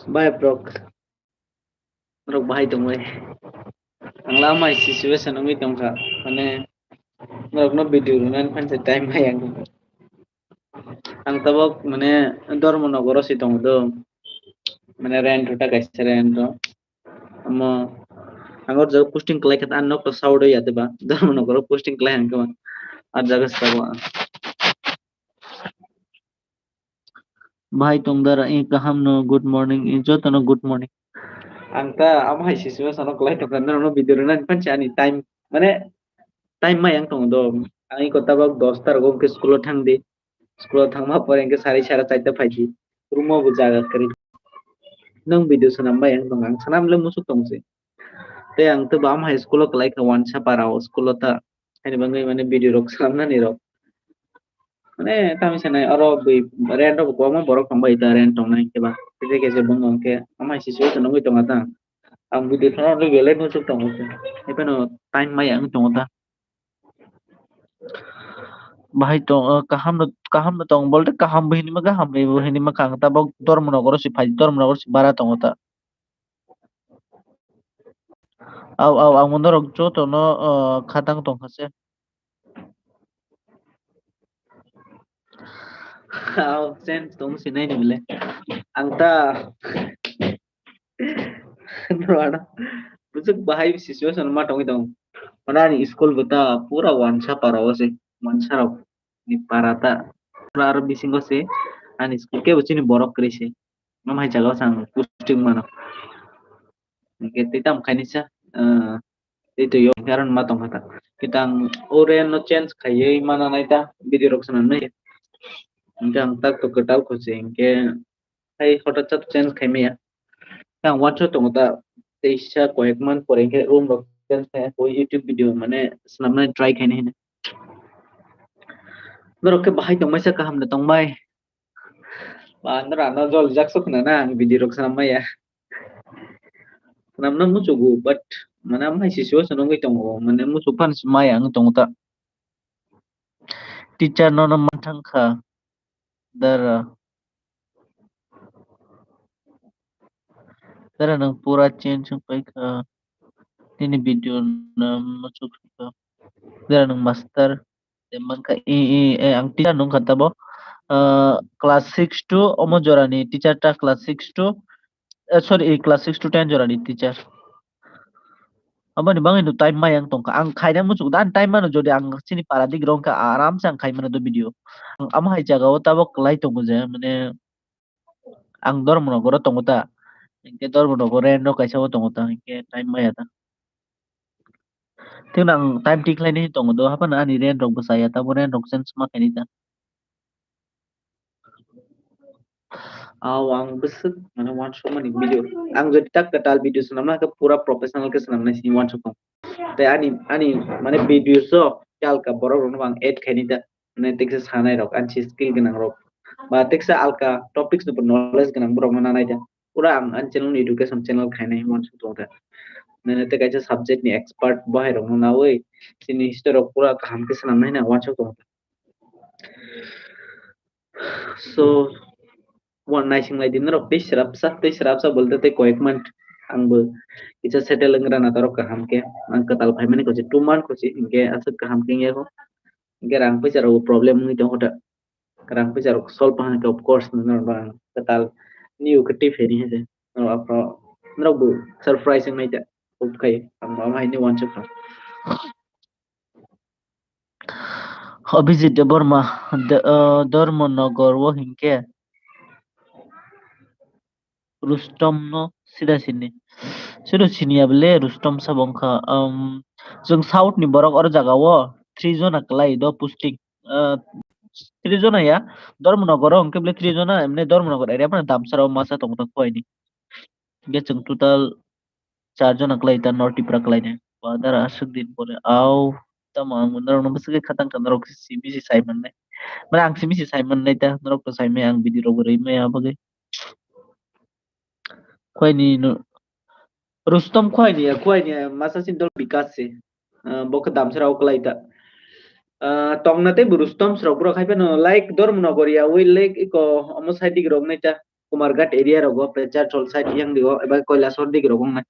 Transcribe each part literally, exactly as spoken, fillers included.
Bai, borok. Norok bahai tongbai. Ang lama hai situation wngwi tongkha. Mane, norokno video rwnani phansa time hai ang. Ang tabok, mane, Dharmanagar o si tongo do. Mane, rent rwta kaisa rent o. Omo, ang o jaga posting khlai kha, ang nok to sawi ya, diba? Dharmanagar o posting khlai ang khe. Ar jaga sabo ang. Bahai tong dara, eh, kaham no, good morning, eh, joto no good morning. Ang ta amo hai situation o kwlai tongkha, norokno video rwnani phansa ani time, mane, time mai ang tongo do. Ang iko tabok dos ta rogo hwnkhe school o thang di. School o thangma pore hwnkhe sari sara charta phai di. Room o bo jaga kwrwi. Nwng video swnam bai ang tongo, ang swnam le musuk tong se. Tei ang tei bo amo hai school o kwlai kha, wansa para o school o ta. Haini bagwi mane video rok swnamnani rok. Mane tamo sanai oro bui rent rok bo kwbangma borok tongbai ta, rent tongnai khe ba. Kisa kisa bwngo hwnkhe amo hai situation wngwi tongkha ta. Ang video thangna bagwi le musuk tongo se. Haphano time maya wngwi tongo ta. Bahai tong, eh, kaham no, kaham no tong, bolte kaham bo hinima, kaham bo hinima kang ta, bo Dharmanagar o si phai, Dharmanagar o si bara tongo ta. Au, au, ang norok joto no, eh, khatang tong kha se. Au, sense tong sinai ni bile. Ang ta, Bwswk bahai situation ma tongwi tong. Mane ani school bo ta pura wansa para o se, wansa rok ni para ta. Pura aro bisingo se ani school kebo chini borok kwrwi se. Mam hai jaga o sang posting mano. Hingke tei tam khaini sa, ah, tei twi o karon ma tong kha ta. Kitang o rent no change khaiwi mana nai ta, video rok swnam nai. Hingke ang tak to kwtal kho se, hingke hai hotat chat change khai maya. Ang wansa tongo ta, teisa koyek man pore hingke room rok change khai, o YouTube video mane swnamnai try khaini hini. Norok khe bahai tongmai sa, kaham de tongmai. Ba, norok ano jol jak sok na na, ang video rok swnam maya. Swnamna muchugo, but mane amai situation wngwi tongo, mane muchuk phano se maya wngwi tongo ta. Teacher no no manthang kha. Dara. Dara nwng pura change wng pai kha. Nini video no muchuk kha. Dara nwng master. Tei mankha i, i, e, ang teacher nung kha tabo. Ah, class six to omo jorani teacher ta class six to, eh, sorry, class six to ten jorani teacher. Aboni bagwi no time maya wng tongkha. Ang khaina muchuk da, ani time mano jodi ang chini para dik rong kha, aram se ang khai mano do video. Ang amo hai jaga o tabok kwlai tongo je, mane ang Dharmanagar o tongo ta. Hinkhe Dharmanagar o rent o kaisa o tongo ta, hinkhe time maya ta. Tei ang time tik khlai nai tongo do, haphano ani rent rok bwsa ya, tamo rent rok change ma khaini ta. Aw, ang bwswk mane uansukmani video. Ang jodi tak kwtal video swnamna khe pura professional khe swnamnai sini uansukmung. Tei ani, ani mane video so alka borok rokno ang add khaini ta. Mane teksa sanai rok, ani skill gwnang rok. Ba teksa alka topics no knowledge gwnang borok no nanai ta. Pura ang ani channel ni education channel khainai uansuk tongo ta. Mane tei kaisa subject ni expert bo hai rok no nawi chini history rok pura kaham khe swnamnai hwnwi uansuk tongo ta. So, uan naising lai di norok tei srapsa, tei srapsa bolte tei koyek month ang bo kisa settle wng rana torok kaham khe. Ang kwtal phaimani kose two month kose hinkhe aswk kaham khe wngya kho. Hinkhe rang puisa rok bo problem wngwi tongkho ta. Rang puisa rok solve wngkha hinkhe of course norok bo ang kwtal new khe twi phaini hinkhe norok aphro norok bo surprise wngwi ta. Hub khai ang bo haino uansuk kha. Abhijit Debbarma, de-, ah, Dharmanagar o hinkhe Rustom no sida sini. Sida sini ya bole Rustom sabo wngkha. Um, chwng South ni borok oro jaga o three jona kwlai do posting. Ah, three jona ya, Dharmanagar o hinkhe bole three jona, emne Dharmanagar area mane Damsara o masa tongo ta Khowai ni. Hinkhe chwng total char jona kwlai ta North Tripura kwlai ni. Ba dara aswk din pore. Au, tamo ang norok no bwswk khe khatang kha norok simi se sai mannai. Mane ang simi se sai mannai ta, norok to sai maya, ang video rok bo rwi maya bagwi. Khowai ni no, Rustom Khowai ni ya, Khowai ni ya, masa sin dol Bikas se. Ah, bo khe Damsara o kwlai ta. Ah, tongna tei bo Rustom srok borok hai phano like Dharmanagar ya, ui like iko omo side dik rok nai ta Kumarghat area rogo, Pecharchal side yang digo, eba Kailasahar dik rok wngnai.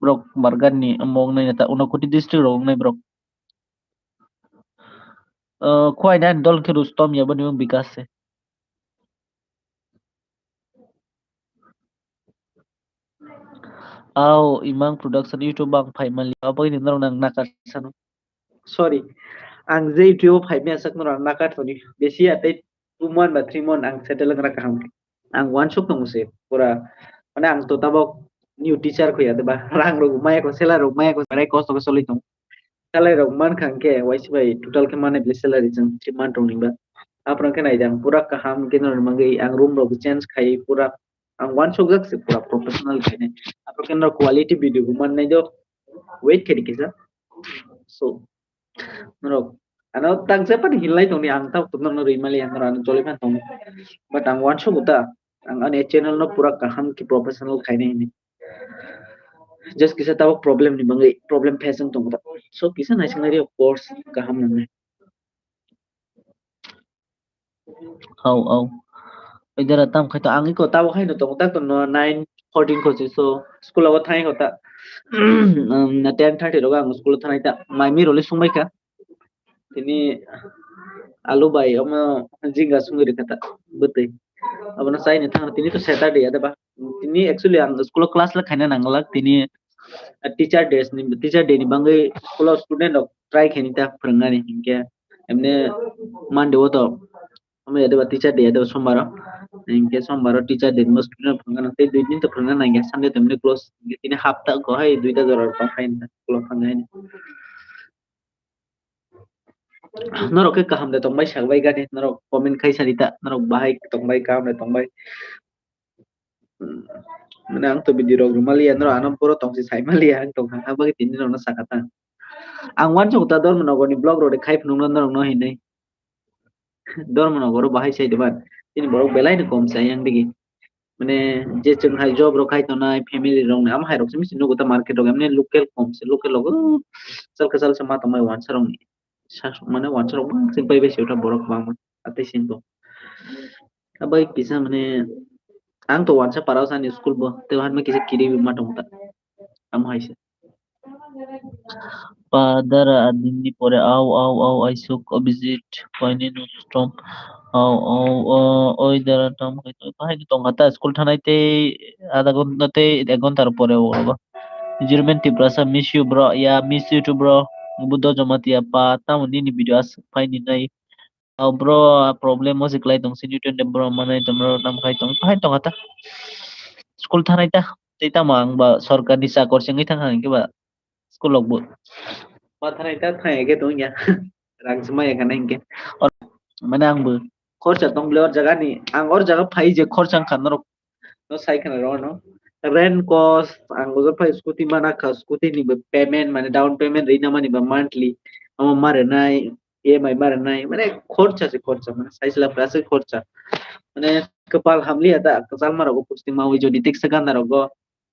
Borok Kumarghat ni omo wngnai ta Unakoti district rok wngnai borok. Ah, Khowai nai dol khe Rustom ya boni wng Bikas se. Au, Imang Production YouTube ang phai mali, abagwi ni norok nang nakar sano. Sorry, ang je YouTube o phai maya sak norok ang nakar thoni. Besi ya tei two month ba three month ang settle wng ra kaham. Ang wansuk tongo se pura, mane ang to tabok new teacher khoya de ba, rang rok maya ko, salary rok maya ko, rai kosto khe choli tongo. Salary rok man kha hwnkhe waisa bai total khe mane bele salary chwng three month rok ni ba. Aphuru khe naidi ang pura kaham khe norok ni bagwi ang room rok change khai pura. Ang wansukjak se pura professional khainai. Aphuru khe norok quality video bo mannai do. Wait khe di kisa. So, norok ano tang se pani hinlai tongni ang ta norok no rwi mali ang norok ano choli phan tongni. But ang wansugo ta, ang ani channel no pura kaham khe professional khainai hinwi. Just kisa tabok problem ni bagwi problem face wng tongo ta. So kisa naising nai of course kaham nangnai. Au, au. Idara tam khai to ang iko tabok hai no tongo ta, to no nine fourteen ko se, so school o thang ko ta. Um, na ten thirty rogo ang school o thanai ta. Mai mi roli sung bai kha. Tini alu bai omo jinga sungwi rikha ta bwtwi. Abono chaini thang tini to Saturday ya da ba. Tini actually ang school o class le khaina nanglak. Tini teacher day ni, teacher day ni bagwi school o student rok try khaini ta phwrwngnani hinkhe emne Monday o to omo ya da ba teacher day ya da ba sombar o. Hinkhe sombar o teacher day ni student rok phwrwngna tei dui din to phwrwngna nangya Sunday to emne close. Tini hapta ko hai duita jora rok tong khai school o thangwi. Norok khe kaham de tongbai sak bai gani, norok comment khai sari ta, norok bahai tongbai, kaham de tongbai. Hmm, mane ang to video rok rwmaliya, norok ano boro tongsi sai maliya, ang tongkha, ha bagwi tini norokno sakha ta. Ang wansuk ta Dharmanagar ni vlog rok de khai phunukno norokno hinwi. Dharmanagar o bahai sai de ban. Tini borok belai ni kom sai yang digi. Mane je chwng hai job rok khai tongnai family rok ni, amo hai rok se misi nugo ta market rok, emne local kom se, local rok, uh, chal kwchal se ma tongmai wansa rok ni. Sa-, mane wansa rok bang chwng pai bai se ota borok bang atwi sing bo. Abai kisa mane ang to wansa para o sani school bo, tei hanma kisa kiri ma tong ta. Amo hai se. Padara adinni pore au, au, au, aisuk, Abhijit, koine no stop. Au, au, o, oi dara tam kai to. Bahai ni tongkha ta school thanai tei adha ghonta tei ek ghonta pore o ba. German Tiprasa, miss you, bro. Yeah, miss you too, bro. Buddha Jamatia pa, tamo nini video as phai ni nai. Oh, bro, ah, problem o se kwlai tong si, Newton de bro, manai tong, bro, tam khai tong, khai tong ata. School thanai ta, tei tamo ang ba sorkar ni chakor se wngwi thang kha hwnkhe ba school rok bo. Ma thanai ta, thang ya khe tong ya. Rang se ma ya kha na hinkhe. Or, mane ang bo khorcha tong bole or jaga ni, ang or jaga phai je khorcha wngkha norok no sai khna rw no. Rent cost, ang ujor phai scooty mana kha, scooty ni bo payment, mane down payment rina mani ba monthly, amo ma rwnai, E M I ma rwnai, mane khorcha se khorcha, mane sai sila pura se khorcha. Mane kwpal hamliya da, kwchal ma rogo posting ma ui jodi teksa gana rogo,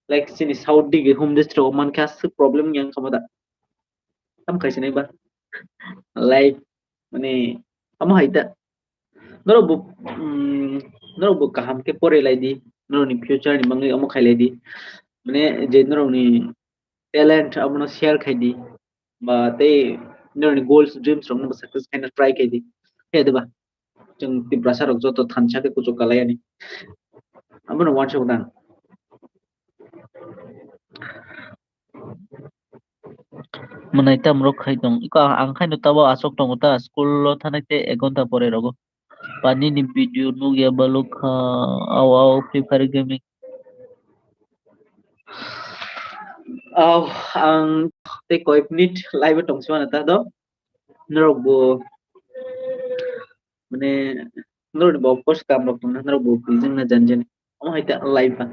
like chini south digi home district o man kha aswk problem yang kha ma da. Tam khai sinai ba. Like, mane, amo hai ta. Norok bo, mm, norok bo kaham khe pore lai di. Norok ni future ni bagwi omo khai lai di. Mane, je norok ni talent abono share khai di. Ba tei norok ni goals, dreams rok no bo success khaina try khai di. Khe de ba. Chwng Tiprasa rok joto thansa khe kuchuk kalai ani. Abono uansuk nang. Mwnai tam rok khai tong. Iko ang, ang khai no tabo aswk tongo ta, school o thanai tei ek ghonta pore rogo. Pani ni video nugya baluk kha, au, au, Free Fire Gaming. Au, ang tei koyek minute live o tong si mano ta do. Norok bo, mane, norok bo of course kam rok tong na, norok bo bijing na jan jan. Omo hai ta live ba.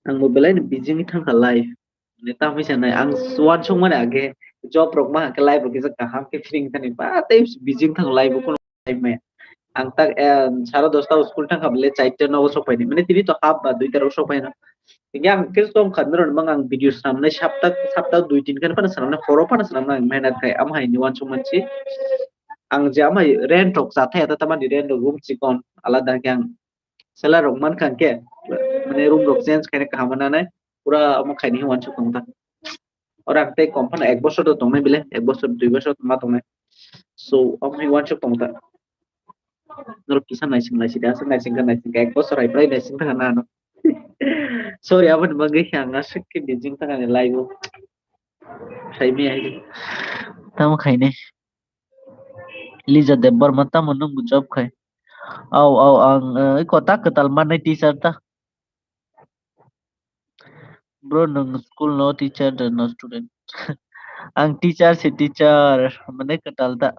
Ang bo belai ni bijing thang kha live. Mane, tamo sanai, ang uansuk mani age job rok ma khe live rok kisa kaham khe fring thani ba tei bijing thang live bo kheno live maya. Ang tak, eh, sare dosta o school thang kha bole charta nogo sok pai ni. Mane tini to half ba duita rok sok pai no. Hinkhe ang khe song kha norok mang ang video swnam nai sapta, sapta dui tin khe phano swnam nai, horo phano swnam nai ang mehnat khai. Amo hai ni uansuk mansi. Ang je ama rent rok cha thaya ta, tamani rent rok room chikon alada khe ang seller rok mankha khe, mane room rok change khaina kaham mananai, pura omo khaini wansuk tongta. Ora ang tei kom phano ek bosor do tongnai bile, ek bosor dui bosor ma tongnai. So omo hai wansuk tongta. Norok kisa naising naising de, aswk naising kha naising kha, ek bosor hai prai naising thangna ano. Sorry, aboni bagwi ang aswk khe bijing thangani live o. Saimi hai. Tamo khaini. Lija Debbarma tamo nwng bo job khai. Au, au, ang, eh, kotak kwtal mannai teacher ta. Bro, nwng school no teacher de no student? Ang teacher se teacher, mane kwtal ta.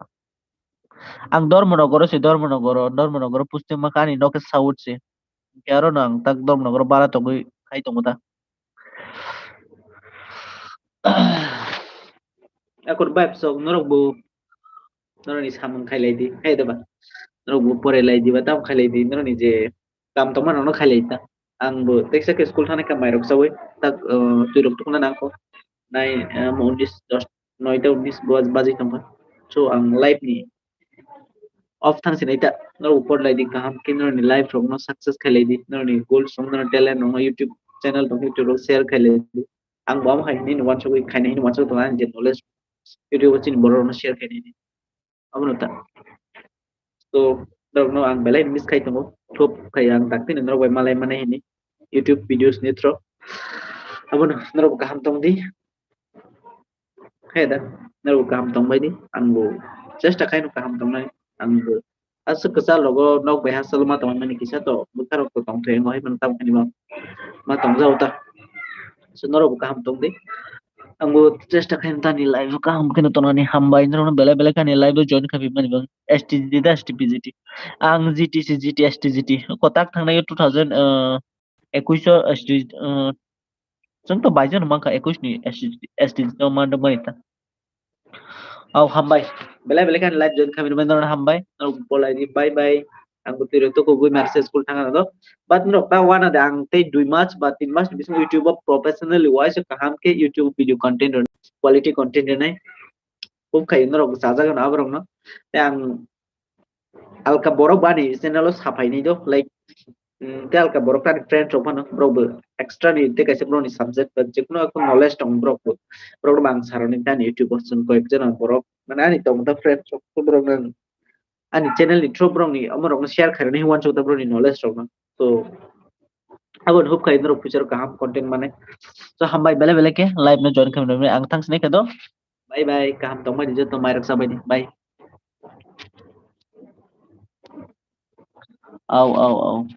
Ang Dharmanagaro se, Dharmanagaro, Dharmanagaro posting ma kani no khe South se. Khe aro no ang tak Dharmanagaro bara tongwi khai tongo ta. Akur vibe sok norok bo norokni samung khailai di, hai da ba? Norok bo porai lai di ba, tam khailai di, norokni je kam tongma nono khailai ta. Ang bo teksa khe school thani kha mairok chawi tak, uh, twi rok tukuna nangkho. Nai, uh, mo unis, dos, noita unis baj-, baji tongkha. So ang life ni off thang sinai ta. Norok bo porai lai di kaham khe norokni life rok no success khailai di. Norokni goals rok, norokni talent rok no YouTube channel tong, YouTube rok share khailai di. Ang bo amo hai nini wansugwi khaina hini wansugwi tongo, ang je knowledge YouTube o chini borok rokno share khainani. Abono ta. So, norokno ang belai miss khai tongo. Thop khai ang daktino norok bai malai mani hini YouTube videos ni through. Abono norok kaham tong di. Hai da, norok kaham tong bai di. Ang bo chesta khai no kaham tongnai. Ang bo aswk kwchal rogo nok bai hachal ma tongmani kisa to bwkha rok to tong thai, hai mano tamo khe ma, ma tong jao ta. So norok bo kaham tong di. Ang bo chesta khai tani live o kaham khe tongnani, hambai norok no belai belai kani live o join khai mani bang S T G T da S T P G T. Ang G T C G T S T G T kotak thangnai two thousand, uh, ekush o S T G T, uh, Chwng to baijano mankha ekush ni S T G, S T G no mandok mani ta. Au hambai. Belai belai khe ani live join khamini bai norok hambai. Norok bolai di bye bye. Ang bo twi rok to kubui marse school thangna do. But norok ta wana de ang tei dui mas ba tin mas ni bisingo YouTube o professionally wise kaham khe YouTube video content rwnai, quality content rwnai. Hub khai norok sajagano aborokno. Tei ang alka borok bo ani channel o sapai nai do, like, mm, tei alka borok tani friend rok phano borok bo extra ni tei kaisa borok ni subject ba jekuno ekta knowledge tong borok bo, borok bo ang saroni tani YouTube o chwng koyek jona borok mane ani tong ta friend rok borok nang ani channel ni through borok ni omo rok no share khaironi wansuk ta borok ni knowledge rok no. So aboni hub khai norok future kaham content mane. So hambai belai belai khe live no join khaimani ang thang sinai khe do. Bye bye, kaham tongbai di joto mairok sabai di. Bye. Au, au, au.